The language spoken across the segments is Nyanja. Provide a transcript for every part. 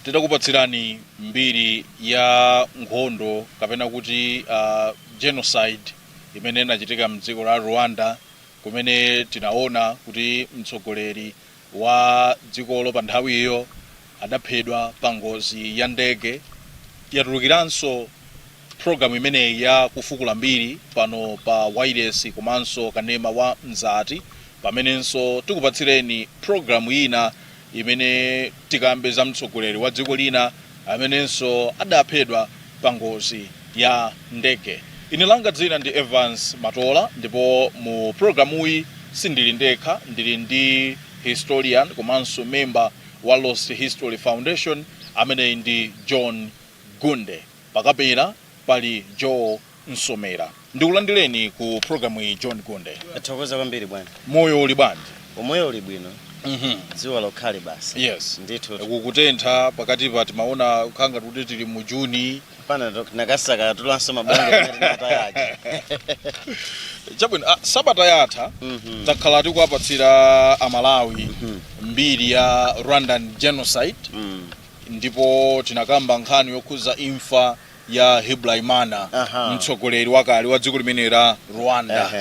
Titakupatsirani mbiri ya nkhondo kapena kuti genocide imene inachitika mdziko la Rwanda, kumene tinaona kuti mtsogoleri wa dzikolo pa nthawiyo adaphedwa pa ngozi ya ndege. Yatulukiranso programu imeneyi ya Kufukula Mbiri pano pa wireless komanso kanema wa Mzati, pamenenso tikupatsireni programu ina imene tikambe za mtsogoleri wa dziko lina amenenso adaphedwa pa ngozi ya ndege. Ine langa dzina ndi Evans Matola, ndipo mu programuyi sindili ndekha, ndili ndi historian komanso member wa Lost History Foundation, ameneyi ndi John Gunde. Pakapera pali Joe Msomera. Ndikulandireni ku programu iyi, John Gunde. Thokoza kwambiri, bwana. Moyo uli bwanji? Umoyo uli bwino. Dzuwa lokhali basi. Ndithu. Kukutentha pakatipa, timaona khanga kuti tili mu Juni. Pana nakasaka tulanso mablange tinatayaji. Chabwino, sabata yatha takhala tikuwapatsira Amalawi mbiri ya Rwandan genocide, ndipo tinakamba nkhani yokhuza imfa ya Habyarimana, mtsogoleri wakale wa dziko limene la Rwanda.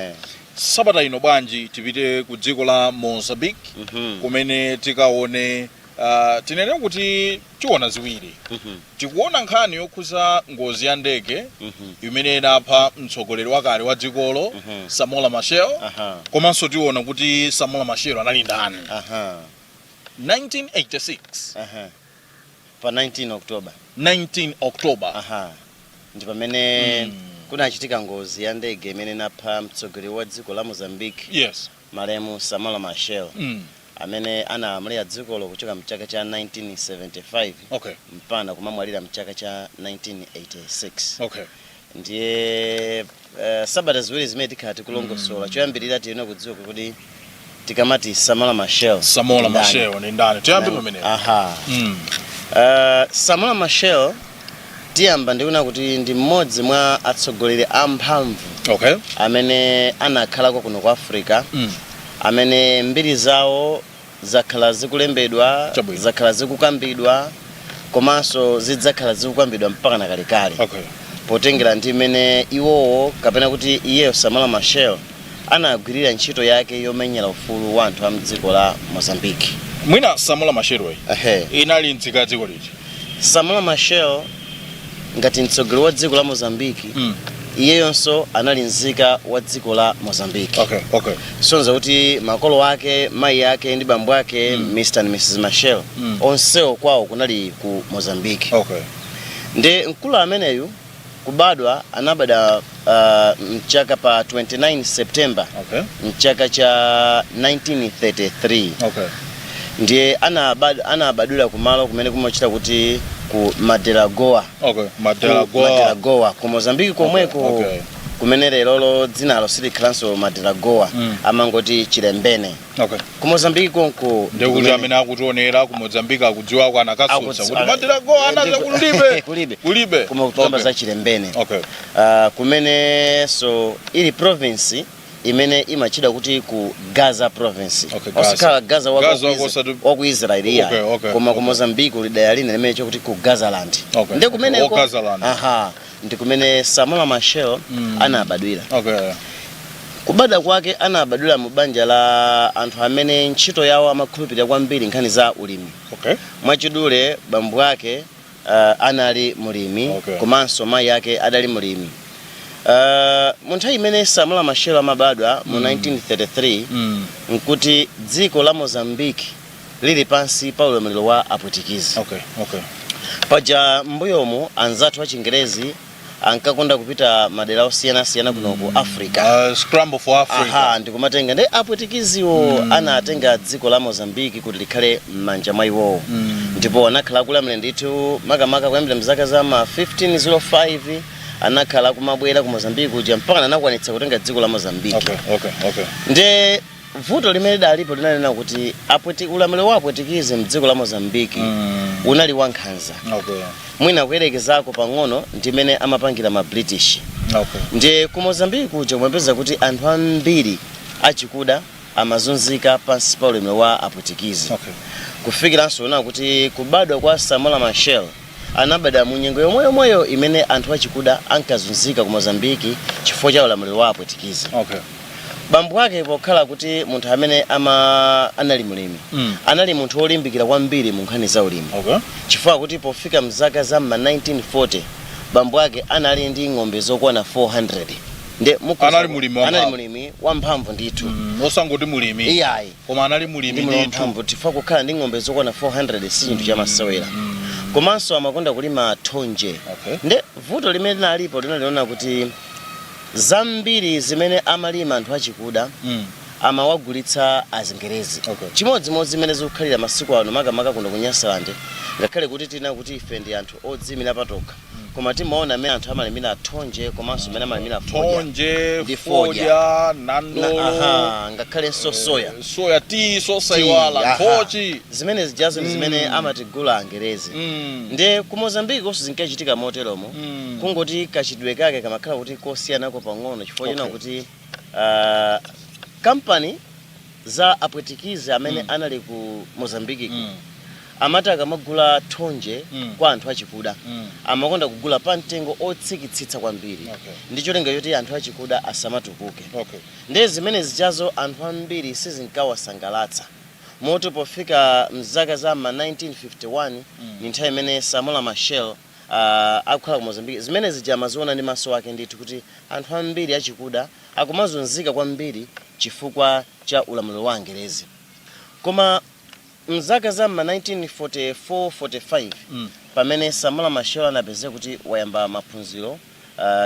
Sabata ino bwanji tipite ku dziko la Mozambique, kumene tikaone, tinene kuti tiona ziwiri. Tikuona nkhani yokhuza ngozi ya ndege imene inapha mtsogoleri wakale wa dzikolo, Samora Machel, komanso tiona kuti Samora Machel anali ndani. 1986. Pa 19 October. 19 October. Aha, ndi pamene kunachitika ngozi ya ndege imene inapha mtsogoleri wa dziko la Mozambique, malemu Samora Machel, amene analamulira dzikolo kuchoka mchaka cha 1975 mpaka kumamwalira mchaka cha 1986. Ndiye sabata ziwiri zimene tikhala tikulongosola. Choyambirira, tiyene kudziwa kuti tikamati Samora Machel Samora ndi ndani? Machel ndi ndani? Tiyambe pamenepo. Aha. Samora Machel, tiyamba ndikuona kuti ndi mmodzi mwa atsogoleri amphamvu amene anakhalako kuno ku Africa, amene mbiri zawo zakhala zikulembedwa, zakhala zikukambidwa, komanso zidzakhala zikukambidwa mpaka na kalekale, potengera ndi mmene iwowo kapena kuti iyeyo Samora Machel anagwirira ntchito yake yomenyera ufulu wa anthu a mdziko la Mozambique. Mwina Samora Machel inali nzika ya dziko liti? Samora Machel ngati mtsogoleri wa dziko la Mozambique, iyeyonso anali nzika wa dziko la Mozambique. Sonza kuti makolo ake, mayi ake ndi bambo ake, Mr and Mrs Machel, onsewo kwawo kunali ku Mozambique. Ndi mkulu ameneyu kubadwa, anabadwa mchaka pa 29 September mchaka cha 1933. Ndiye anabadwira kumalo kumene kumachita kuti ku Madelagoa. Madelagoa. Madelagoa ku Mozambique komweko, kumene lerolo dzinalo silikhalanso Madelagoa, amangoti Chilembene, ku Mozambique konko. Ndikuti amene akutionera ku Mozambique akudziwako, anakasutsa kuti Madelagoa anaza kulibe. Kulibe. Kulibe. Koma kukamba za Chilembene, kumenenso ili province imene imatchedwa kuti ku Gaza Province. Gaza. Osakhala Gaza wa Gaza wa ku Israel iya, koma ku Mozambique kuli dera lina limene chokuti ku Gazaland. Ndi kumeneko. Oh, Gazaland. Aha, ndi kumene Samora Machel anabadwira. Kubadwa kwake, anabadwira mu banja la anthu amene ntchito yawo amakhulupirira kwambiri nkhani za ulimi. Mwachidule, bambo ake anali mulimi, komanso mayi ake adali mulimi. Mu nthawi imene Samora Machel amabadwa mu 1933, nkuti dziko la Mozambique lili pansi pa ulamuliro wa Apwitikizi. Paja mbuyomu anzathu achingerezi ankakonda kupita madera osiyanasiyana kuno ku Africa. Scramble for Africa. Aha, ndikumatenga. Ndi Apwitikiziwo anatenga dziko la Mozambique kuti likhale m'manja mwa iwowo, ndipo anakhala akulamulira ndithu, makamaka kuyambira mzaka za ma 1505 anakhala kumabwera ku Mozambique kuja mpaka anakwanitsa kutenga dziko la Mozambique. Nde vuto limene lidalipo linanena kuti ulamuliro wa Apwitikizi mdziko la Mozambique unali wankhanza, mwina kuyerekezako pang'ono ndimene amapangira ma British. Ndiye ku Mozambique kuja kumapeza kuti anthu ambiri achikuda amazunzika pansi pa ulamuliro wa Apwitikizi. Kufikiranso ona kuti kubadwa kwa Samora Machel, anabadwa mu nyengo yomweyomweyo imene anthu achikuda ankazunzika ku Mozambiki chifukwa cha ulamuliro wa Apwitikizi. Bambo ake pokhala kuti munthu amene anali mulimi, anali munthu wolimbikira kwambiri mu nkhani za ulimi, chifukwa kuti pofika mzaka za ma 1940 bambo ake anali ndi ng'ombe zokwana 400. Nde Anali mulimi wamphamvu. Anali mulimi wamphamvu ndithu. Osangoti mulimi, Iyayi, koma anali mulimi ndi mulimi ndithu. wamphamvu, chifukwa kukhala ndi ng'ombe zokwana 400 si chinthu chamasewera. Komanso amakonda kulima thonje. Nde vuto limene linalipo linaliona kuti zambiri zimene amalima anthu achikuda amawagulitsa Azingerezi. Chimodzimodzi zimene zikukhalira masiku ano, makamaka kuno ku Nyasaland. Ngakhale kuti tina kuti ife ndi anthu odziyimira patokha, koma timaona amene anthu amalimira thonje komanso amene amalimira fodya. Thonje, Ndi fodya. Fodya, nandolo. Aha, ngakhalenso soya. Soya, tea, sosaiwala nthochi. Zimene zijazo ndi zimene amatigula Angerezi. Nde ku Mozambiki konso zinkachitika moteromo, kungoti kachidwe kake kamakhala kuti kosiyanako pang'ono, chifukwa china kuti kampani za Apwitikizi amene anali ku Mozambiki amati akamagula thonje kwa anthu achikuda, amakonda kugula pa mtengo otsikitsitsa kwambiri, ndi cholinga choti anthu achikuda asamatukuke. Ndiye zimene zijazo anthu ambiri sizinkawasangalatsa, moti pofika mzaka za ma 1951, ni nthawi imene Samora Machel akukhala ku Mozambique, zimene zija amaziona ndi maso ake ndithu kuti anthu ambiri achikuda akumazunzika kwambiri chifukwa cha ulamuliro wa Angerezi. Koma mzaka za ma 1944 45, pamene Samora Machel anapezeka kuti wayamba maphunziro,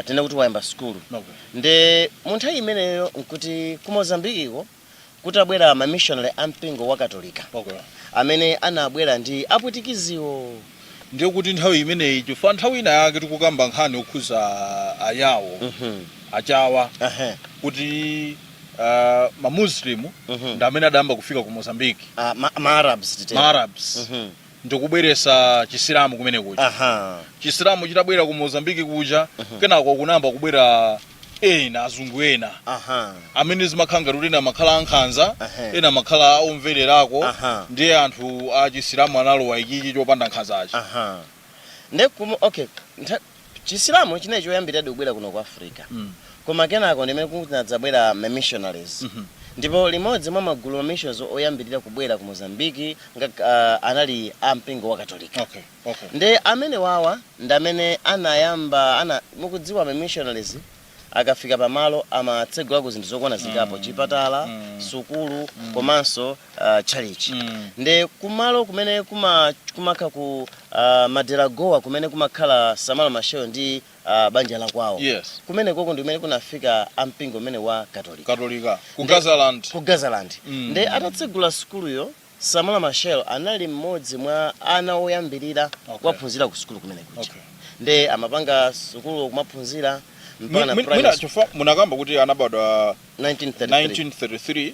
tene kuti wayamba sukulu, nde mu nthawi imeneyo nkuti ku Mozambikiko kutabwera mamishonary a mpingo wa Katolika amene anabwera ndi Apwitikiziwo. Ndiye kuti nthawi imeneyi, chifukwa nthawi ina yake tikukamba nkhani yokhuza Ayawo, Achawa, kuti Mamuslimu ndi amene adayamba kufika ku Mozambique. Ma Arabs titero. Ma Arabs ndikubweresa Chisilamu kumene kuja. Chisilamu chitabwera ku Mozambique kuja, kenako kunayamba kubwera ena, azungu ena, amene zimakhala ngati kuti ena amakhala ankhanza, ena amakhala omvererako. Ndiye anthu a Chisilamu analowa ichichi chopanda nkhanzachi. Aha, nde okay, Chisilamu chinechi choyambirira kubwera kuno ku Africa, koma kenako ndimene kunadzabwera ma missionaries. Ndipo limodzi mwa magulu ma missionaries oyambirira kubwera ku Mozambiki anali a mpingo wa Katolika. Nde amene wawa ndi amene anayamba mukudziwa ma missionaries akafika pamalo amatsegulako zinthu zokwana zingapo: chipatala, sukulu, komanso tchalitchi. Nde kumalo kumene kumakha ku Madelagoa, kumene kumakhala Samora Machel ndi banja la kwawo, kumene koko ndi kumene kunafika ampingo umene wa Katolika. Katolika ku Gazaland. Ku Gazaland. Nde atatsegula sukuluyo, Samora Machel anali mmodzi mwa ana oyambirira kuwaphunzira ku sukulu kumene kuja. Nde amapanga sukulu kumaphunzira mpaka na Mwina primary. Chifukwa munakamba kuti anabadwa 1933. 1933,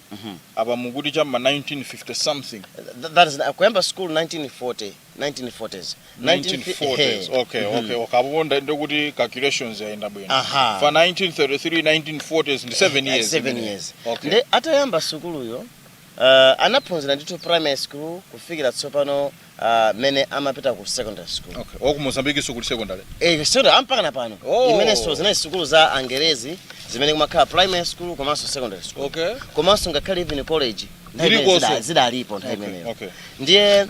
apa mukuti cham'ma 1950 something. That is kuyamba school 1940, 1940s. 1940s. Okay, apo ndikuti calculations yayenda bwino. Fa 1933, 1940s ndi 7 years. 7 imene. years. Nde atayamba sukuluyo, anaphunzira ndithu primary school kufikira tsopano mene amapita ku secondary school. Okay, oku Mozambique sukulu secondary? Eh, secondary ampaka na pano. Oh. Imenenso zinali sukulu za Angerezi zimene kumakhala primary school komanso secondary school, komanso ngakhale even college nthawi imene Ilikonso. zidalipo nthawi imeneyo. Ndiye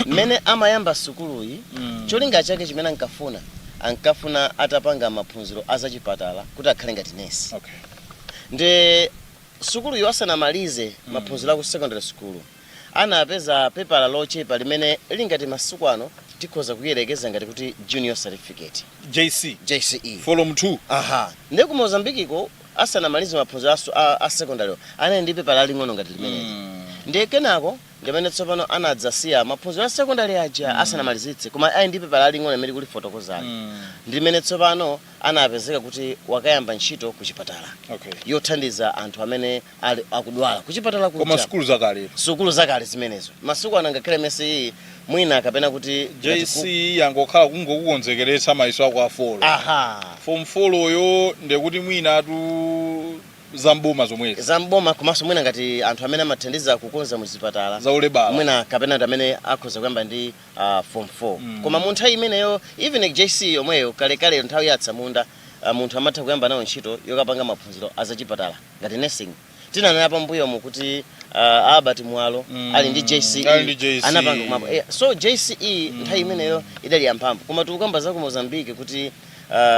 mmene amayamba sukuluyi, cholinga chake chimene ankafuna atapanga maphunziro azachipatala kuti akhale ngati nesi. Ndi sukuluyo asanamalize maphunziro aku secondary school, anapeza pepala lochepa limene lingati masiku ano tikhoza kuyerekeza ngati kuti junior certificate. JC. JCE. Form 2. Aha, ndi ku Mozambikiko asanamalize maphunziro a secondary anali ndi pepala laling'ono ngati limeneli. Ndiye kenako ndimene tsopano anadzasiya maphunziro a secondary aja asanamalizitse, koma ali ndi pepala laling'ono limene kulifotokozali, ndimene tsopano anapezeka kuti wakayamba ntchito ku chipatala yothandiza anthu amene ali akudwala kuchipatala Koma kuja. sukulu zakale. Sukulu zakale zimenezo. Masiku ano ngakhale MSCE mwina kapena kuti JC yangokhala kungokukonzekeretsa mayeso ako a four. Form 4 yo ndekuti mwina atu Zamboma zomwezi. Zamboma, komanso mwina ngati anthu amene amathandiza kukonza muzipatala. Zaulebala. Mwina kapena anthu amene akhoza kuyamba ndi form 4. Koma mu nthawi imeneyo, even JC yomweyo kalekale nthawi ya atsamunda, munthu amatha kuyamba nawo ntchito yokapanga maphunziro azachipatala ngati nursing. Tinanena pambuyomu kuti Albert Mwalo ali ndi JCE. Ali ndi JCE. Anapanga kumapo. So JCE nthawi imeneyo idali yamphamvu. Koma tikukamba za ku Mozambique kuti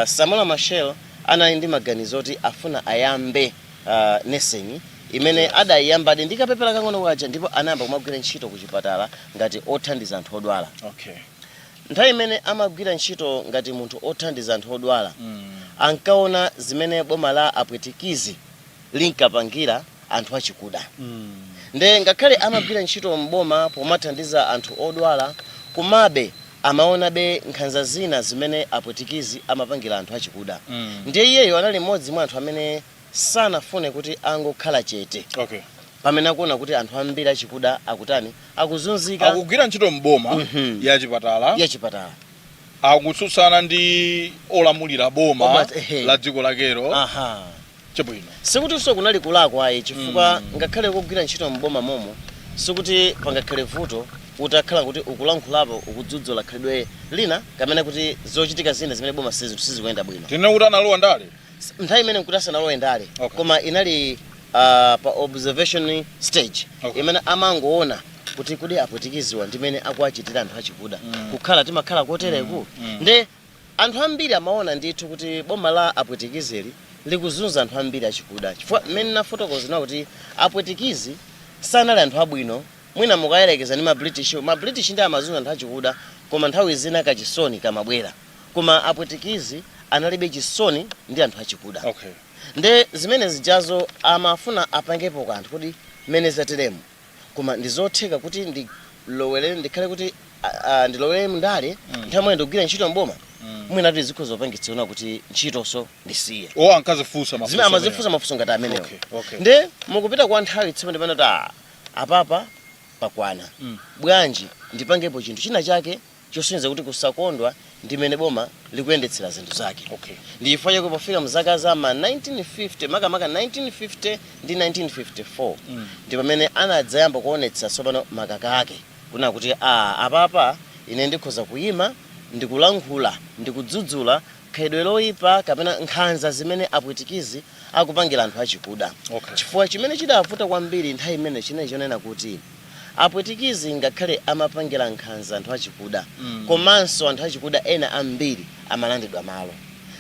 Samora Machel anali ndi maganizo oti afuna ayambe nursing imene adayiyambadi ndi kapepera kang'ono kaja, ndipo anayamba kumagwira ntchito ku chipatala ngati othandiza anthu odwala. Nthawi imene amagwira ntchito ngati munthu othandiza anthu odwala, ankaona zimene boma la apwitikizi linkapangira anthu achikuda. Nde ngakhale amagwira ntchito mboma pomathandiza anthu odwala, komabe amaonabe nkhanza zina zimene apwitikizi amapangira anthu achikuda. Ndiye iyeyo anali mmodzi mwa anthu amene sanafune kuti angokhala chete pamene akuona kuti anthu ambiri achikuda akutani, akuzunzika. Akugwira ntchito mboma ya chipatala. Ya chipatala. Akutsutsana ndi olamulira boma Koma. la dziko lakelo. Chabwino. Sikutinso kunali kulakwa ayi, chifukwa ngakhale kugwira ntchito mboma momo, sikuti pangakhale vuto utakhala kuti ukulankhulapo, ukudzudzula khalidwe lina kamene kuti zochitika zina zimene boma sizikuyenda bwino. Tinene kuti analowa ndale? Nthawi imene nkuti asanalowe ndale, koma inali pa observation stage imene amangoona kuti kudi apwitikiziwa ndimene akuachitira anthu achikuda, kukhala timakhala kotereku. Nde anthu ambiri amaona ndithu kuti boma la apwitikizeli likuzunza anthu ambiri achikuda, chifukwa mmene nafotokozera kuti apwitikizi sanali anthu abwino. Mwina mukayerekeza ndi ma British, ma British ndi amazunza anthu achikuda, koma nthawi zina kachisoni kamabwera, koma apwitikizi analibe chisoni ndi anthu achikuda. Nde zimene zijazo amafuna apangepo kanthu kuti mmene zateremu, koma ndizotheka kuti ndilowere, ndikhale kuti ndilowere mndale nthawi imene ndikugwira ntchito mboma? Mwina kuti zikhoza kupangitsa kuti ntchitonso ndisiye. O, ankazifunsa mafunso Zimene amazifunsa amenewo. mafunso ngati amenewo. Okay. Nde mukupita kwa nthawi tsiku ndipano kuti apapa pakwana, bwanji ndipangepo chinthu china chake chosonyeza kuti kusakondwa ndimene boma likuyendetsera zinthu zake. Ndi chifukwa chake pofika mzaka za ma 1950, makamaka 1950 ndi 1954, ndi pamene anadzayamba kuonetsa tsopano makaka ake kuna kuti apapa ine ndikhoza kuyima ndikulankhula, ndikudzudzula khalidwe loyipa kapena nkhanza zimene apwitikizi akupangira anthu achikuda. Chifukwa chimene chidavuta kwambiri nthawi imene chinali chonena kuti apwitikizi ngakhale amapangira nkhanza anthu achikuda, komanso anthu achikuda ena ambiri amalandidwa malo.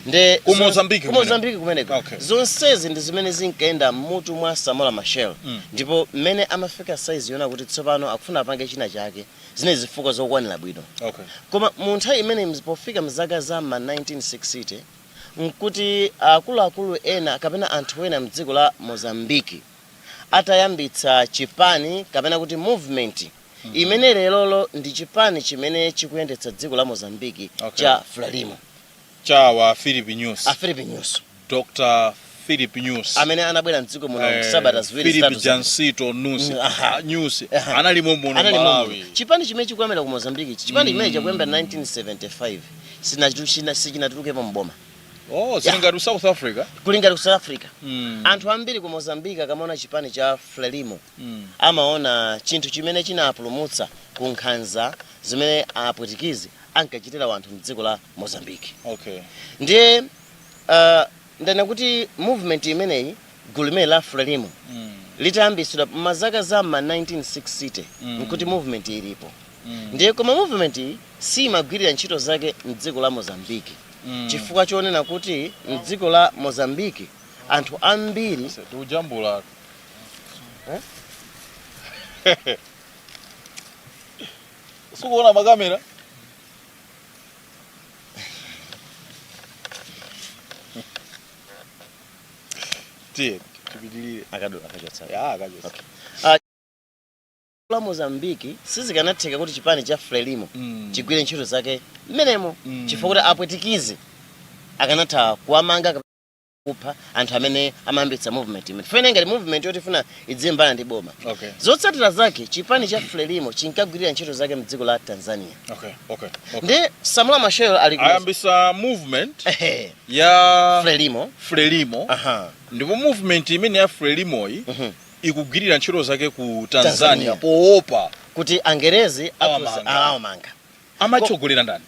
Nde Ku Mozambique ku kumeneko. Mozambique kumeneko. Zonsezi ndi zimene zinkayenda mmutu mwa Samora Machel. Ndipo mmene amafika saizi yona kuti tsopano akufuna apange china chake, zine zifukwa zokwanira bwino. Koma mu nthawi imene pofika mzaka za ma 1960, nkuti akuluakulu ena kapena anthu ena mdziko la Mozambique atayambitsa chipani kapena kuti movement imene lerolo ndi chipani chimene chikuyendetsa dziko la Mozambique, cha Frelimo. Chawa Philip Nyusi. A Philip Nyusi. Dr Philip Nyusi. Amene anabwera mdziko muno sabata ziwiri Philip zitatu Jansito Nyusi. Nyusi. Analimo muno Analimo Malawi. muno. Chipani chimene chikuyambira ku Mozambique, chipani chimene chakuyambira 1975 sichinatulukepo mboma. Oh, zili ngati ku South Africa. Kuli ngati ku South Africa. Anthu ambiri ku Mozambique akamaona chipani cha Frelimo, amaona chinthu chimene chinapulumutsa ku nkhanza zimene apwitikizi ankachitira wanthu mdziko la Mozambique. Ndiye ndana kuti movement imeneyi, gulu limene la Frelimo, litayambitsidwa mazaka za ma 1960, nkuti movement ilipo. Ndiye koma movement iyi simagwirira ntchito zake mdziko la Mozambique, chifukwa chonena kuti mdziko la Mozambique anthu ambiri Tikujambula. Eh? Sikuona makamera? Tiye tipitilire. Akadula, akachotsa. Ya, akachotsa. Okay. La Mozambique sizikanatheka kuti chipani cha Frelimo chigwire ntchito zake mmenemo, chifukwa kuti apwitikizi akanatha kuwamanga. Kupha anthu amene amayambitsa movement imene fene ngati movement yoti ifuna idzilimbana ndi boma. Zotsatira zake, chipani cha Frelimo chinkagwirira ntchito zake mdziko la Tanzania. Ndi Samora Machel ali Ayambisa movement ya Frelimo. Frelimo. Ndipo movement imene ya Frelimoyi ikugwirira ntchito zake ku Tanzania, Tanzania. poopa kuti Angerezi awamanga. Awamanga. Amatsogolera ndani?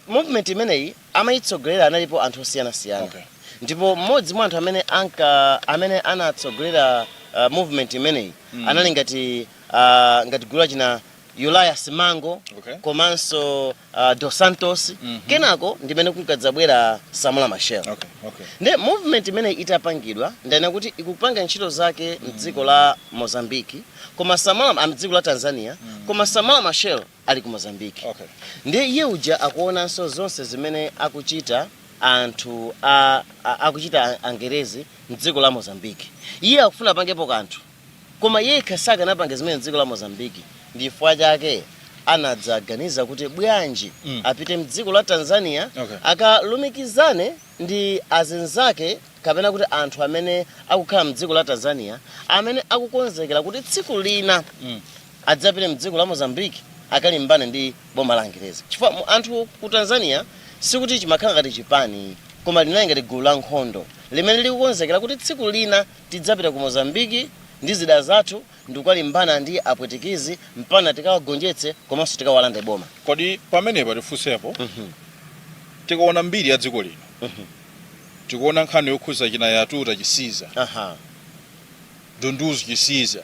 Movement imeneyi amayitsogolera, analipo anthu osiyanasiyana. Ndipo mmodzi mwa anthu amene anatsogolera movement imeneyi anali ngati gulu lachina Uria Simango komanso Dos Santos. Kenako ndimene kunkadzabwera Samora Machel. Nde movement imeneyi itapangidwa, ndana kuti ikupanga ntchito zake mdziko la Mozambique, koma Samora mdziko la Tanzania, koma Samora Machel ali ku Mozambique. Ndiye iye uja akuonanso zonse zimene akuchita anthu akuchita Angerezi mdziko la Mozambique. Iye akufuna apangepo kanthu, koma yekha sakanapanga zimene mdziko la Mozambique. Ndifukwa chake anadzaganiza kuti bwanji apite mdziko la Tanzania, akalumikizane ndi azinzake kapena kuti anthu amene akukhala mdziko la Tanzania amene akukonzekera kuti tsiku lina adzapite mdziko la Mozambique akalimbane ndi boma la Angereza, chifukwa anthu ku Tanzania sikuti chimakhala ngati chipani, koma linali ngati gulu la nkhondo limene likukonzekera kuti tsiku lina tidzapita ku Mozambiki ndi zida zathu ndikukalimbana ndi Apwitikizi mpaka tikawagonjetse komanso tikawalande boma. Kodi pamenepa tifunsepo, tikaona mbiri ya dziko lino, tikuona nkhani yokhuza china Yatuta Chisiza, Dunduzu Chisiza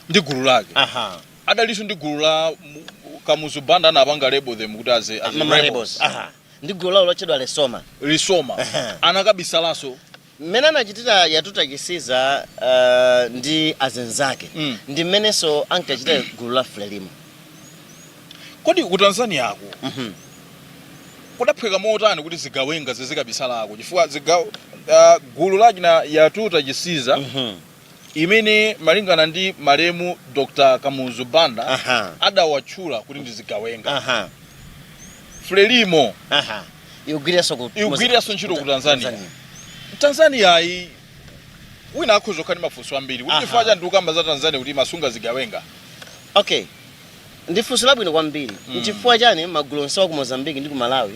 ndi gulu lake, adalinso ndi gulu la Kamuzu Banda anapanga label them kuti as Ma rebels. Rebels. Aha, ndi gulu lawo lotchedwa Lesoma. Lisoma. Anakabisalanso. Mmene anachitira Yatuta Chisiza ndi azenzake ndi mmenenso ankachita gulu la Frelimo. Kodi ku Tanzania ako kudaphweka motani kuti zigawenga zizikabisalako? Chifukwa gulu lachina Yatuta Chisiza, imene malingana ndi malemu Dr Kamuzu Banda adawatchula kuti ndi zigawenga, Frelimo Ikugwiranso ku ikugwiranso ntchito ku Tanzania. Tanzania ayi, wina akhoza kukhala ndi mafunso ambiri kuti chifukwa chani tikukamba za Tanzania kuti imasunga zigawenga? Okay, ndi funso labwino kwambiri. Nchifukwa chani magulu onsewa ku Mozambique ndi ku Malawi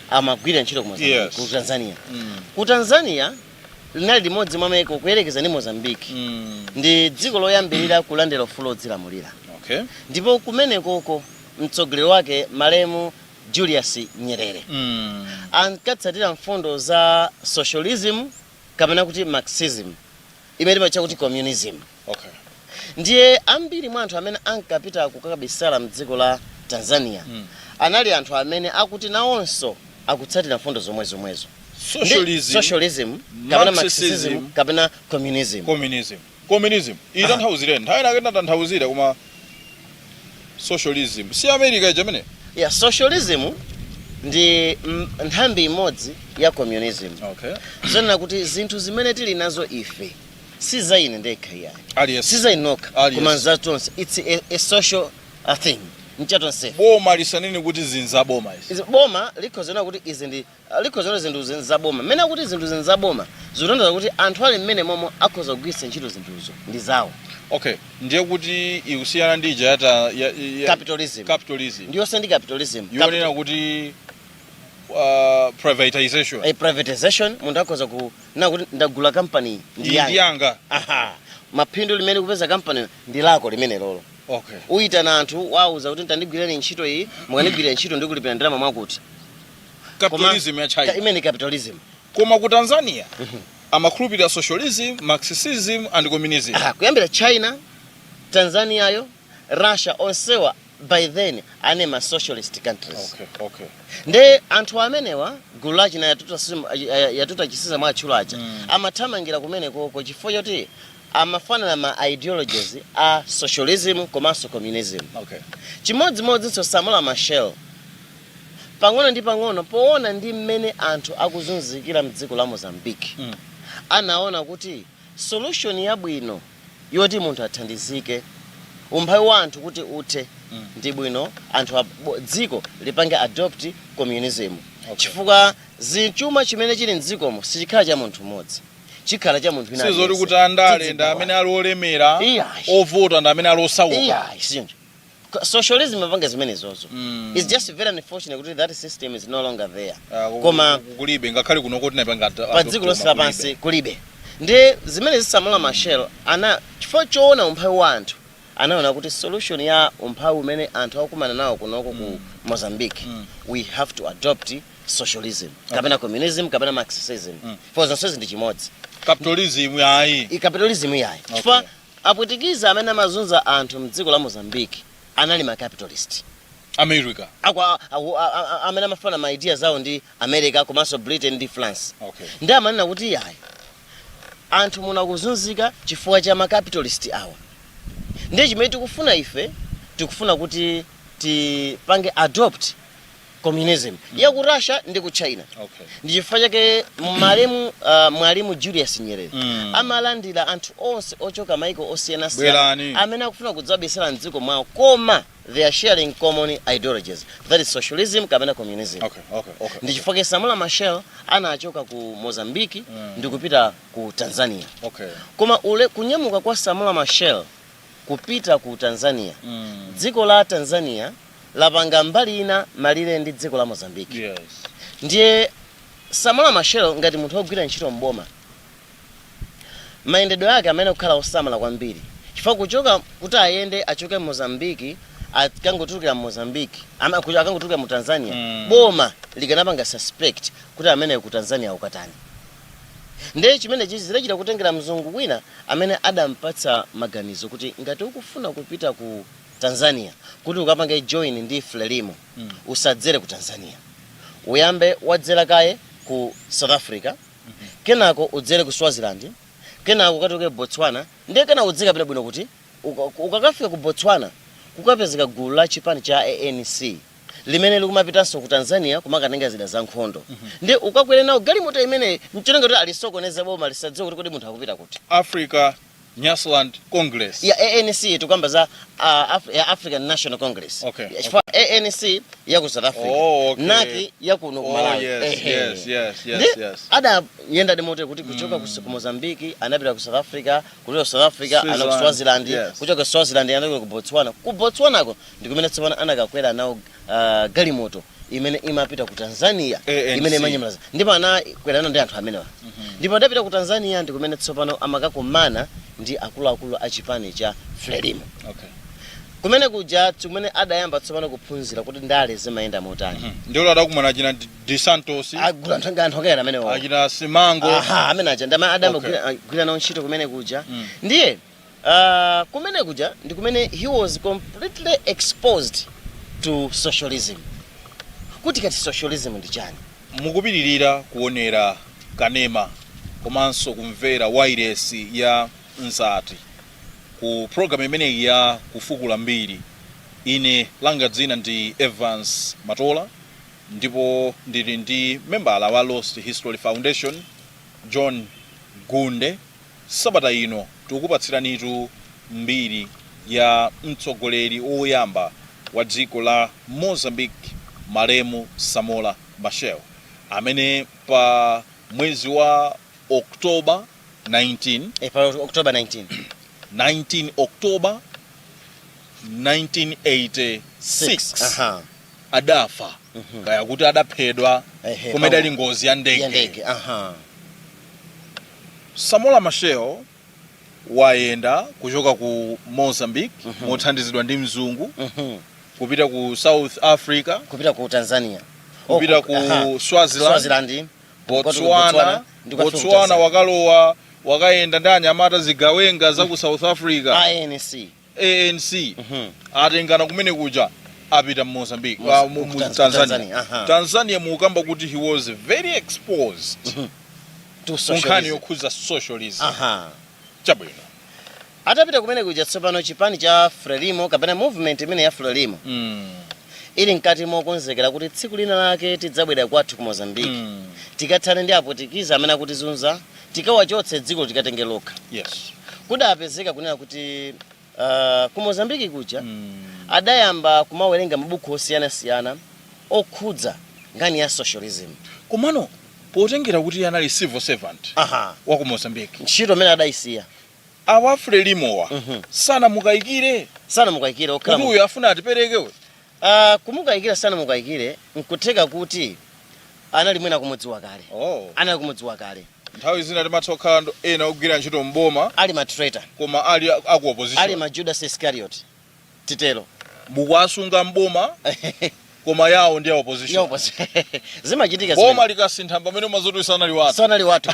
amagwira ntchito ku Mozambique, ku Tanzania? Ku Tanzania linali limodzi mwa maiko, kuyerekeza ndi Mozambique, ndi dziko loyambirira kulandira ufulu odzilamulira. Ndipo kumenekoko mtsogoleri wake, malemu Julius Nyerere, ankatsatira mfundo za socialism kapena kuti Marxism, imene timatcha kuti communism. Ndiye ambiri mwa anthu amene ankapita kukabisala mdziko la Tanzania anali anthu amene akuti nawonso akutsatira mfundo zomwezomwezo. Socialism, Socialism kapena Marxism, Marxism kapena communism. Communism. Communism itanthauzireni, nthawi inake ndinatanthauzira, koma socialism si America ija amene? Yeah, socialism ndi nthambi imodzi ya communism. Zonena kuti zinthu zimene tili nazo ife si za ine ndekha iyayi, Aliyense. si za ine nokha, Aliyense. koma za tonse. It's a social a thing, nchatonsefe. Boma lisanene kuti zinza boma izi. Boma likhozana kuti izi ndi likhozana zinthu za boma. Mmene akuti zinthu za boma, zikutanthauza kuti anthu ali mmene momwe akhoza kugwiritsa ntchito zinthuzo, ndi zawo. Okay, ndiye kuti ikusiyana ndi ija yata ya Capitalism. Capitalism. Ndiyonse ndi capitalism. Yonena kuti privatization. A privatization, munthu akhoza ku na kuti ndagula company, ndi Iyi yanga. Ndi yanga. Aha, maphindu limene kupeza company ndi lako limene lolo. Uyitana anthu, wauza kuti ndandigwirani ntchito iyi, mukandigwirira ntchito ndikulipira ndalama mwakuti. Capitalism ya China. Imene capitalism. Koma ku Tanzania amakhulupirira socialism, Marxism and communism. Aha, kuyambira China, Tanzaniayo, Russia, onsewa by then ane ma socialist countries. Nde anthu amenewa, gulu lachina Yatuta Chisiza mwatchula aja, amathamangira kumene koko chifukwa choti amafanana ma ideologies a socialism komanso communism. Chimodzimodzinso Samora Machel, pang'ono ndi pang'ono, poona ndi mmene anthu akuzunzikira mdziko la Mozambique, anaona kuti solution yabwino yoti munthu athandizike, umphawi wa anthu kuti uthe, ndi bwino anthu dziko lipange adopt communism. Chifukwa zichuma chimene chili mdzikomo sichikhala cha munthu mmodzi, chikhala cha munthu wina Sizoti aliyense. kuti andale ndi Tidzigawana. amene ali olemera, Iyayi. ovota ndi amene ali osauka. Iyayi, sichoncho. Socialism imapanga zimenezozo. It's just very unfortunate kuti that system is no longer there. Ah, Koma kulibe, ngakhale kunoko tinapanga pa dziko lonse lapansi kulibe. Ndi zimene Samora Machel ana, chifukwa choona umphawi wa anthu, anaona kuti solution ya umphawi umene anthu akukumana nawo kunoko ku Mozambique, we have to adopt socialism kapena communism kapena Marxism, for zonsezi ndi chimodzi. Capitalism ayi. I capitalism yayi, chifukwa Apwitikiza amene amazunza anthu mdziko la Mozambique anali ma capitalist. America. Akwa amene amafana ma ideas awo ndi America komanso Britain ndi France. Ndi amanena kuti yayi, anthu munakuzunzika chifukwa cha ma capitalist awa, ndiye chimene tikufuna ife, tikufuna kuti tipange adopt communism ya ku Russia ndi ku China. Ndi chifukwa chake malemu Mwalimu Julius Nyerere amalandira anthu onse ochoka maiko osiyanasiyana Bwerani. amene akufuna kudzabisala mdziko mwawo, koma they are sharing common ideologies, that is socialism kapena communism. Ndi chifukwa chake Samora Machel anachoka ku Mozambique ndi kupita ku Tanzania. Koma ule kunyamuka kwa Samora Machel kupita ku Tanzania, dziko la Tanzania lapanga mbali ina malire ndi dziko la Mozambique. Ndiye Samora Machel, ngati munthu wogwira ntchito mboma, mayendedwe ake amene kukhala osamala kwambiri, chifukwa kuchoka kuti ayende achoke Mozambique akangotulukira Mozambique, akangotulukira mu Tanzania, boma likanapanga suspect kuti amene ku Tanzania ukatani. Ndiye chimene chichi zidachita kutengera mzungu wina amene adampatsa maganizo kuti ngati ukufuna kupita ku Tanzania kuti ukapange join ndi Frelimo, usadzere ku Tanzania, uyambe wadzera kaye ku South Africa, kenako udzere ku Swaziland, kenako ukatuluke Botswana, ndiye kenako udzikapita bwino kuti ukakafika ku Botswana kukapezeka gulu la chipani cha ANC limene likumapitanso ku Tanzania kumakatenga zida za nkhondo, ndiye ukakwere nawo galimoto imeneyi mcholinga kuti alisokoneze boma lisadziwe kuti kodi munthu akupita kuti. Africa Nyasaland Congress. Ya, ANC, tikamba za ya African National Congress. Ya, chifukwa ANC ya ku South Africa, NAC ya kuno ku Malawi. Ehe. Ndi adayenda ndi moto kuti kuchoka ku Mozambique anapita ku South Africa, kuchoka ku South Africa ana ku Swaziland, Swaziland, kuchoka ku Swaziland anapita ku Botswana. Ku Botswanako ndi kumene tsopano anakakwera nawo galimoto imene imapita ku Tanzania, ANC. imene imanyamula, ndipo anakwera nawo ndi anthu amenewa. Ndipo adapita ku Tanzania ndi kumene tsopano amakakumana ndi akuluakulu a chipani cha Frelimo. Kumene kuja kumene adayamba tsopano kuphunzira kuti ndale zimayenda motani. Ndiwo adakumana achina De Santos. Agula anthu akayera amenewo. Achina Simango. Aha, amene aja ndama adayamba kugwira nawo ntchito kumene kuja. Ndiye kumene kuja ndi kumene he was completely exposed to socialism, kuti kati socialism ndi chani. Mukupitirira kuonera kanema komanso kumvera wairesi ya Mzati ku programu imeneyi ya Kufukula Mbiri. Ine langa dzina ndi Evans Matola, ndipo ndili ndi membala wa Lost History Foundation, John Gunde. Sabata ino tikukupatsiranitu mbiri ya mtsogoleri woyamba wa dziko la Mozambique, malemu Samora Machel, amene pa mwezi wa October 19, Pa October 19, 19 October 1986 adafa, kaya kuti adaphedwa, koma idali ngozi ya ya ndege. Ndege, aha. Samora Machel wayenda kuchoka ku Mozambique mothandizidwa ndi mzungu, kupita ku South Africa, kupita ku Tanzania. Kupita ku Swaziland, Swaziland, Botswana. Ndi kukafika ku Botswana. Tanzania. Wakalowa, wakayenda ndi anyamata zigawenga za ku South Africa, ANC. ANC. Atengana kumene kuja, apita mu Mozambique, mu Tanzania. Tanzania, aha. Tanzania mukamba kuti he was very exposed to ku nkhani socialism. yokhuza socialism. Chabwino. Atapita kumene kuja tsopano, chipani cha Frelimo kapena movement imene ya Frelimo ili mkati mokonzekera kuti tsiku lina lake tidzabwera kwathu ku Mozambique, tikathane ndi Apotikiza amene akutizunza, tikawachotse, dziko tikatenge lokha. Kudapezeka kunena kuti ku Mozambique kuja adayamba kumawerenga mabuku osiyanasiyana okhudza Nkhani ya socialism. Komano potengera kuti anali civil servant wa ku Mozambique, ntchito imene adayisiya, awa Frelimowa sanamukayikire Sanamukayikire okhala kuti uyu afuna atipereke we? Kumukayikira sanamukayikire. Nkutheka kuti anali mwina kumudziwa kale. Anali kumudziwa kale. Nthawi zina timatha kukhala ena ogwira ntchito mboma ali ma traitor, koma ali aku opposition. Ali ma Judas Iscariot, titero. Mukuwasunga mboma, koma yawo ndi ya opposition. Yopo zimachitika. Boma Zimene likasintha, pamene umazoti sanali wathu. Sanali wathu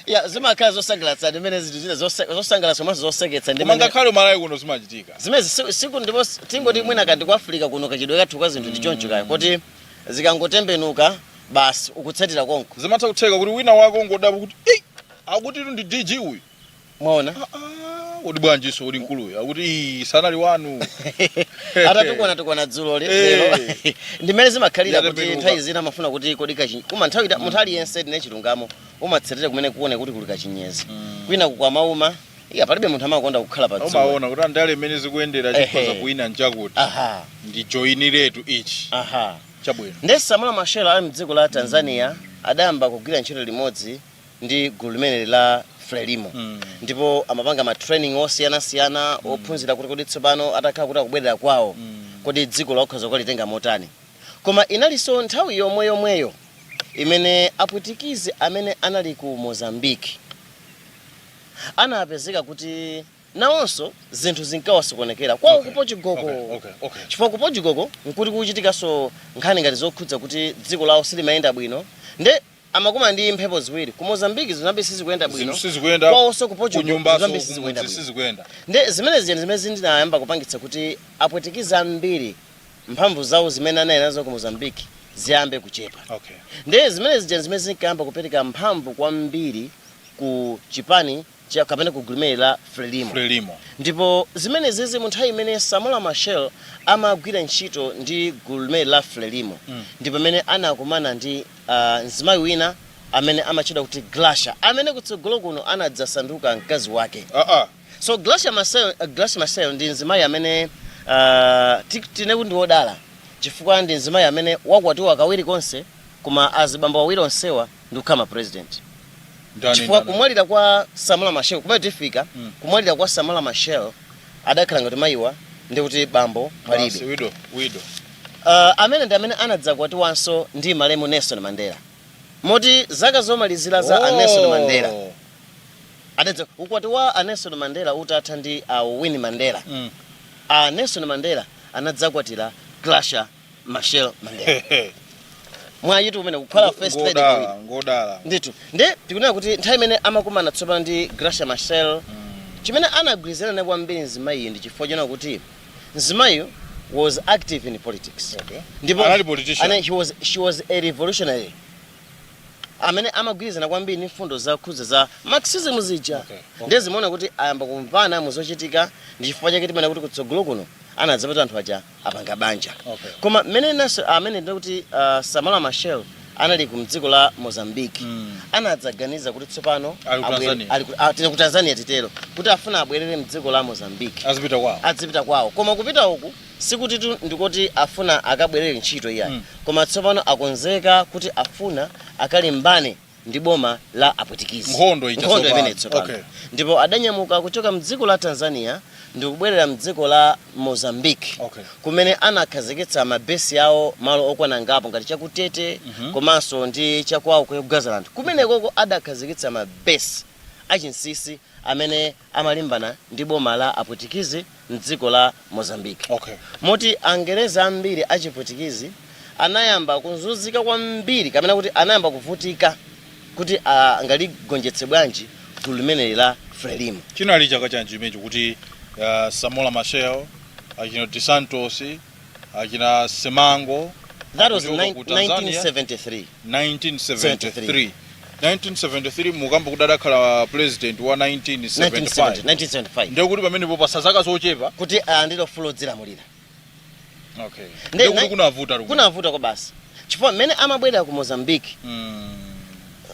ya, zimakhala zosangalatsa ndimene zinthu zina zosangalatsa komanso zoseketsa Koma ndimene ngakhale Malawi kuno zimachitika. Zimene siku ndipo tingoti mwina kandi ku Africa kuno kachidwe kathu ka zinthu ndi choncho kaya, kuti zikangotembenuka basi ukutsatira konko. Zimatha kutheka kuti wina wako ngodabwa kuti, "Ei, akuti ndi DG uyu." Mwaona? "Ah, ah, kodi bwanjiso uli mkuluyu?" Akuti, "Ii, sanali wanu." Atatukwana tukwana dzulo lero, ndimene zimakhalira kuti Yatembenuka. nthawi zina amafuna kuti kodi kachi koma nthawi munthu aliyense, tine chilungamo, umatsatira kumene kuone kuti kuli kachinyezi, kwina kukwamauma. Iya, palibe munthu amakonda kukhala pa dzuwa. Umaona kuti andale imene zikuyendera, chikhoza kuwina nchakuti ndi joiniretu ichi. Chabwino. Nde Samora Machel ali mdziko la Tanzania adayamba kugwira ntchito limodzi ndi gulu limeneli la Frelimo, ndipo amapanga ma training osiyanasiyana ophunzira kuti kodi tsopano atakhala kuti akubwerera kwawo, kodi dziko lakhoza kukalitenga motani. Koma inalinso nthawi yomwe yomweyo imene Apwitikizi amene anali ku Mozambique anapezeka kuti nawonso zinthu zinkawasokonekera kwawo ku Portugalko, chifukwa ku Portugalko nkuti kuchitikanso nkhani ngati zokhudza kuti dziko lawo silimayenda bwino. Nde amakumana ndi mphepo ziwiri: ku Mozambique zinthu zambiri sizikuyenda bwino, Zinthu sizikuyenda, kwawonso ku Portugal zinthu kunyumbaso zambiri sizikuyenda kumudzi bwino. Sizikuyenda. Nde zimene zija ndi zimene zinayamba kupangitsa kuti Apwitikizi ambiri mphamvu zawo zimene anali nazo ku Mozambique ziyambe kuchepa. Nde zimene zija zimene zinkayamba kupereka mphamvu kwambiri ku chipani cha kapena ku gulu limene la Frelimo. Frelimo. Ndipo zimene zizi mu nthawi imene Samora Machel amagwira ntchito ndi gulu limene la Frelimo, ndi pamene anakumana ndi mzimayi wina amene amatchedwa kuti Graca, amene kutsogolo kuno anadzasanduka mkazi wake. So Graca Machel, Graca Machel ndi mzimayi amene tine kuti ndi wodala, chifukwa ndi mzimayi amene wakwatiwa kawiri konse, koma azibambo awiri onsewa ndi kukhala ma president. Ndani? Chifukwa Ndani? kumwalira kwa Samora Machel, kumene tifika, kumwalira kwa Samora Machel adakhala ngati mayiwa ndi kuti bambo Basi, palibe. Widow, widow. Amene ndi amene anadzakwatiwanso ndi malemu Nelson Mandela, moti zaka zomalizira za a Nelson Mandela adadza ukwati wa a Nelson Mandela utatha ndi a Winnie Mandela, a Nelson Mandela anadzakwatira Graca Machel Mandela. Mwayitu kumene kukhala first lady kawiri. Ngodala, ngodala. Ndithu. Nde tikunena kuti nthawi imene amakumana tsopano ndi Graca Machel, chimene anagwirizana naye kwambiri mzimayiyo ndi chifukwa chona kuti mzimayiyo was active in politics. Ndipo Anali politician. She was a revolutionary amene amagwirizana kwambiri ndi mfundo zakhudza za Marxism zija. Ndiye zimaona kuti ayamba kumvana muzochitika, ndi chifukwa chake timaona kuti kutsogolo kuno anadzapata anthu aja apanga banja. Koma mmene naso amene ndikuti Samora Machel anali ku mdziko la Mozambique, anadzaganiza kuti tsopano Ali ku Tanzania. Tine ku Tanzania, titero kuti afuna abwerere mdziko la Mozambique. Azipita kwawo. Adzipita kwawo, koma kupita uku sikuti tu ndikuti afuna akabwerere ntchito iyayi, koma tsopano akonzeka kuti afuna akalimbane ndi boma la Apwitikizi. Nkhondo ija Nkhondo tsopano. imene tsopano. Ndipo adanyamuka kuchoka mdziko la Tanzania ndikubwerera mdziko la Mozambique, kumene anakhazikitsa mabesi awo malo okwana ngapo ngati chakutete komanso ndi chakwawo ku Gazaland. Kumenekoko adakhazikitsa mabesi achinsinsi amene amalimbana ndi boma la Apwitikizi mdziko la Mozambique, moti Angereza ambiri achipwitikizi anayamba kuzunzika kwambiri, kapena kuti anayamba kuvutika kuti angaligonjetse bwanji gulu limeneli la Frelimo. Chinali chaka chanji chimenecho kuti Samora Machel, achina Dos Santos, achina Simango That was akuchoka ku Tanzania? 1973. 1973, 1973 mukamba kuti adakhala president wa 1975. 1970, 1975. Ndiye kuti pamenepo pasa zaka zochepa kuti alandire ufulu odzilamulira. Ndiye kuti kunavuta lumo. Kunavuta kwa basi, chifukwa mmene amabwerera ku Mozambique,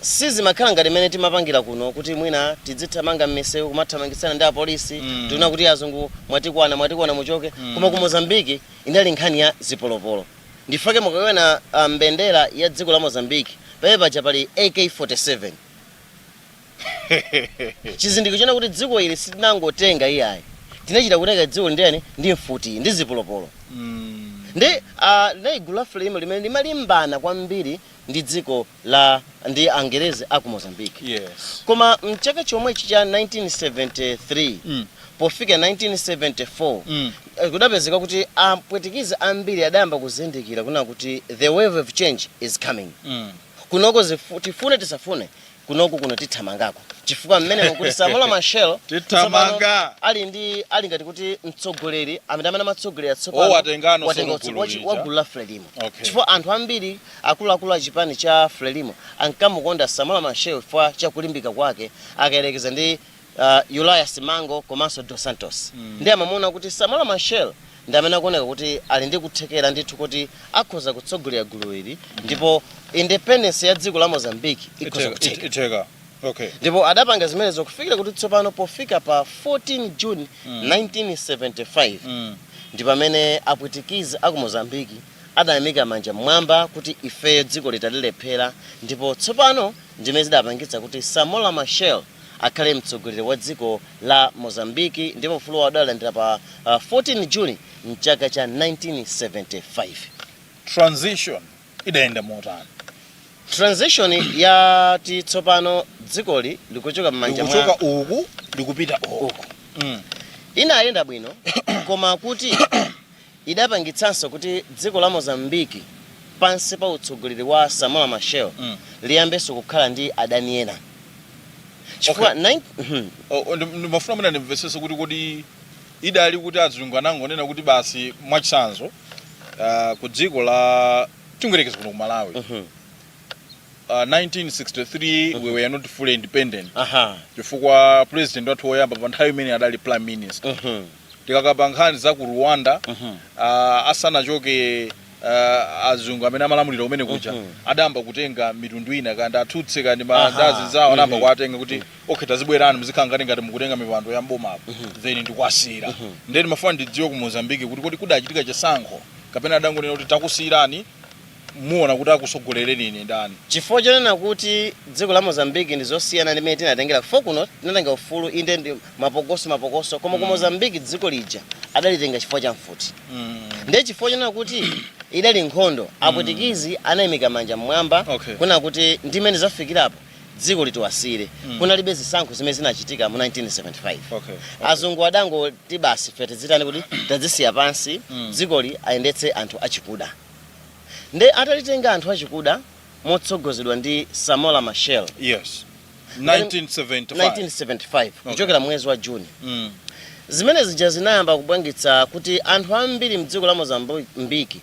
sizimakhala ngati mmene timapangira kuno kuti mwina tidzithamanga m'misewu kumathamangitsana ndi apolisi, tiona kuti azungu mwatikwana, mwatikwana, muchoke. Koma ku Mozambique inali nkhani ya zipolopolo. Ndifake mukaona mbendera ya dziko la Mozambique, pamene paja pali AK-47, chizindikiro chona kuti dziko ili sitinangotenga iyayi, tinachita kutenga dziko ndiyani? Ndi mfuti ndi zipolopolo. Ndi linali gulu la Frelimo limene limalimbana kwambiri ndi dziko la ndi Angerezi aku Mozambique. Koma mchaka chomwechi cha 1973 pofika 1974, kudapezeka kuti apwitikizi ambiri adayamba kuzindikira kuna kuti the wave of change is coming. Kunoko tifune tisafune, kunoko kuno tithamangako, chifukwa mmene kuti Samora Machel Tithamanga. tsopano ali ngati kuti mtsogoleri amene amatsogolera tsopano. Oh, watengano watenga tsono gulu lija. wa gulu la Frelimo. Chifukwa anthu ambiri akuluakulu a chipani cha Frelimo ankamukonda Samora Machel chifukwa chakulimbika kwake akayerekeza ndi Uria Simango komanso Dos Santos. Ndi amamuona kuti Samora Machel ndi amene akuoneka kuti ali ndi kuthekera ndithu kuti akhoza kutsogolera gulu ili, ndipo independence ya dziko la Mozambique ikhoza kutheka. Itheka, okay. Ndipo adapanga zimenezo kufikira kuti tsopano pofika pa 14 June 1975, ndi pamene apwitikizi aku Mozambiki adayamika manja mmwamba kuti ifeyo dziko litalilephera, ndipo tsopano ndimene zidapangitsa kuti Samora Machel akhale mtsogoleri wa dziko la Mozambiki, ndipo ufulu wawo adalandira pa 14 June mchaka cha 1975. Transition idayenda motani? Transition yati tsopano dzikoli likuchoka m'manja mwa Likuchoka uku likupita uku. Uku inayenda bwino, koma kuti idapangitsanso kuti dziko la Mozambiki pansi pa utsogoleri wa Samora Machel liyambenso kukhala ndi adani ena, chifukwa Oh, ndimafuna mwina ndimvetsetse kuti kodi idali kuti azungu anangonena kuti basi, mwachitsanzo, ku dziko la tingoyerekeza kuno ku Malawi, 1963 we were not fully independent chifukwa president wathu woyamba pa nthawi imene adali prime minister. Tikakamba nkhani za ku Rwanda, asanachoke azungu amene amalamulira kumene kuja, adayamba kutenga mitundu ina, kandi Atutsi kandi mandazi zawo, anayamba kuwatenga kuti okay, tazibwerani muzikhala ngati mukutenga mipando ya mbomapo, then ndikuwasiyira. Then mafuna ndidziwe ku Mozambique kuti kodi kudachitika chisankho kapena adangonena kuti takusiyirani, muona kuti akusogolereni ine ndani? Chifukwa chonena kuti dziko la Mozambique ndi zosiyana ndi mmene tinatengera fo kuno. Tinatenga ufulu inde ndi mapokoso mapokoso, koma ku Mozambique dziko lija adalitenga chifukwa cha mfuti. Ndiye chifukwa chonena kuti idali nkhondo, apwitikizi anayimika manja mmwamba kuna kuti ndimene zafikirapo dziko litiwasire. Kunalibe zisankho zimene zinachitika mu 1975. Azungu adangoti basi, fe tizitani kuti tadzisiya pansi, dzikoli ayendetse anthu achikuda. Nde atalitenga anthu achikuda motsogozedwa ndi Samora Machel, Yes, 1975. 1975 kuchokera mwezi wa Juni, zimene zija zinayamba kupangitsa kuti anthu ambiri mdziko la Mozambiki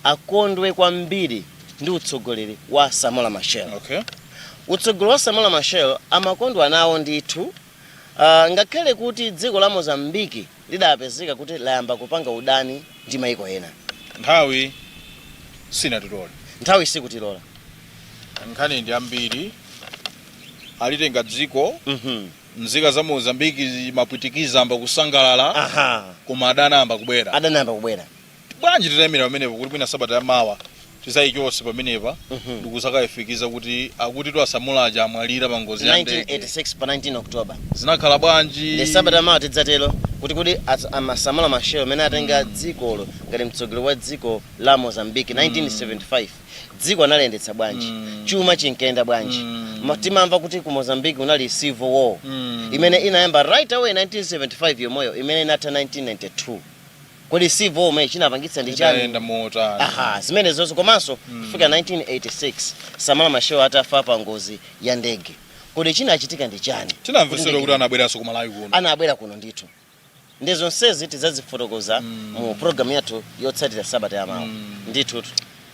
akondwe kwambiri ndi utsogoleri wa Samora Machel. Utsogoleri wa Samora Machel amakondwa nawo ndithu, ngakhale kuti dziko la Mozambiki lidapezeka kuti layamba kupanga udani ndi maiko ena. Nthawi sinatilole. Nthawi sikutilola. Nkhani ndi ambiri. Alitenga dziko, nzika za Mozambiki mapwitikiza amba kusangalala, koma adani amba kubwera. Adani amba kubwera. Bwanji titayimira pamenepo kuti mwina sabata yamawa tizayichose pamenepa ndikuzakayifikiza kuti akuti tu a Samora aja amwalira pa ngozi ya ndege 1986 pa 19 October. Zinakhala bwanji? Ndi sabata yamawa tidzatero kuti Samora Machel amene atenga dzikolo ngati mtsogoleri wa dziko la Mozambique 1975, dziko analiyendetsa bwanji? Chuma chinkayenda bwanji? Timamva kuti ku Mozambique kunali civil war imene inayamba right away 1975 yomweyo, imene inatha 1992. Kodi civil war imene chinapangitsa ndi chani? Idayenda motani? Aha, zimene zonse, komanso kufika 1986 Samora Machel atafa pa ngozi ya ndege, kodi chinachitika ndi chani? Tinamvesera kuti anabweranso ku Malawi kuno. Anabwera kuno ndithu. Ndi zonsezi tidzazifotokoza mu programu yathu yotsatira sabata yamawa ndithu.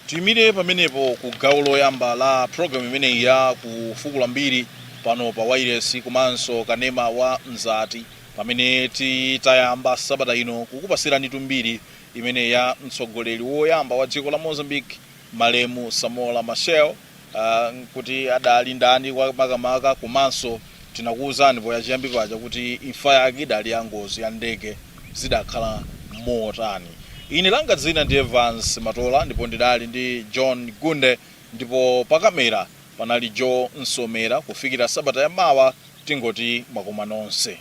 Tiyimire pamenepo ku gawo loyamba la programu imeneyi ya Kufukula Mbiri pano pa wireless komanso kanema wa Mzati, pamene titayamba sabata ino kukupasirani mbiri imene ya mtsogoleri woyamba wa dziko la Mozambique, malemu Samora Machel, kuti adali ndani kwa makamaka, komanso tinakuwuzani poyachiyambi paja kuti imfa yake idali ya ngozi ya ndege, zidakhala motani. Ine langa dzina ndi Evans Matola, ndipo ndidali ndi John Gunde, ndipo pakamera panali Joe Nsomera. Kufikira sabata yamawa, tingoti mwakoma nonse.